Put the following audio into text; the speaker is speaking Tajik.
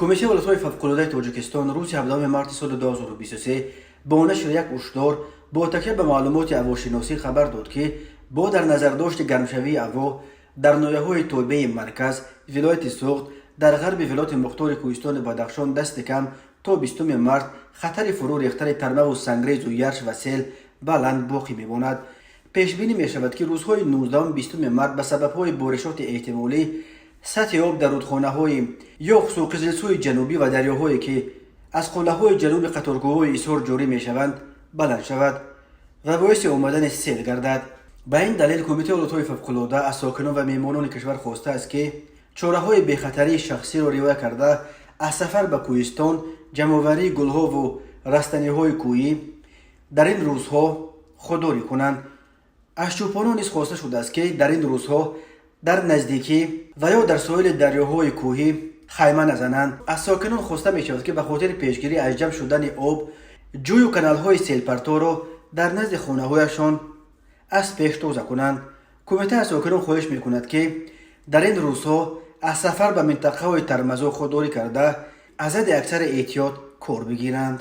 Кумитаи ҳолатҳои фавқулодаи Тоҷикистон рӯзи 17 марти соли 2023 бо нашри як ҳушдор бо такя ба маълумоти ҳавошиносӣ хабар дод, ки бо дар назардошти гармшавии ҳаво дар ноҳияҳои тобеи марказ, вилояти Суғд, дар ғарби вилояти мухтори кӯҳистони Бадахшон дасти кам то 20 март хатари фурӯ рехтани тармаву сангрезу ярш ва сел баланд боқӣ мемонад. Пешбинӣ мешавад, ки рӯзҳои 19-20 март ба сабабҳои боришоти эҳтимолӣ сатҳи об дар рудхонаҳои Ёхсу, Қизилсӯи Ҷанубӣ ва дарёҳое, ки аз қуллаҳои ҷануби қаторкӯҳҳои Ҳисор ҷорӣ мешаванд, баланд шавад ва боиси омадани сел гардад. Ба ин далел Кумитаи ҳолатҳои фавқулода аз сокинон ва меҳмонони кишвар хостааст, ки чораҳои бехатарии шахсиро риоя карда, аз сафар ба кӯҳистон, ҷамъоварии гулҳову растаниҳои кӯҳӣ дар ин рӯзҳо худдорӣ кунанд. Аз чӯпонон низ хоста шудааст, ки дар ин рӯзҳо дар наздикӣ ва ё дар соҳили дарёҳои кӯҳӣ хайма назананд. Аз сокинон хоста мешавад, ки ба хотири пешгирӣ аз ҷамъ шудани об ҷӯю каналҳои селпарторо дар назди хонаҳояшон аз пеш тоза кунанд. Кумита аз сокинон хоҳиш мекунад, ки дар ин рӯзҳо аз сафар ба минтақаҳои тармазо худдорӣ карда, аз ҳадди аксари эҳтиёт кор бигиранд.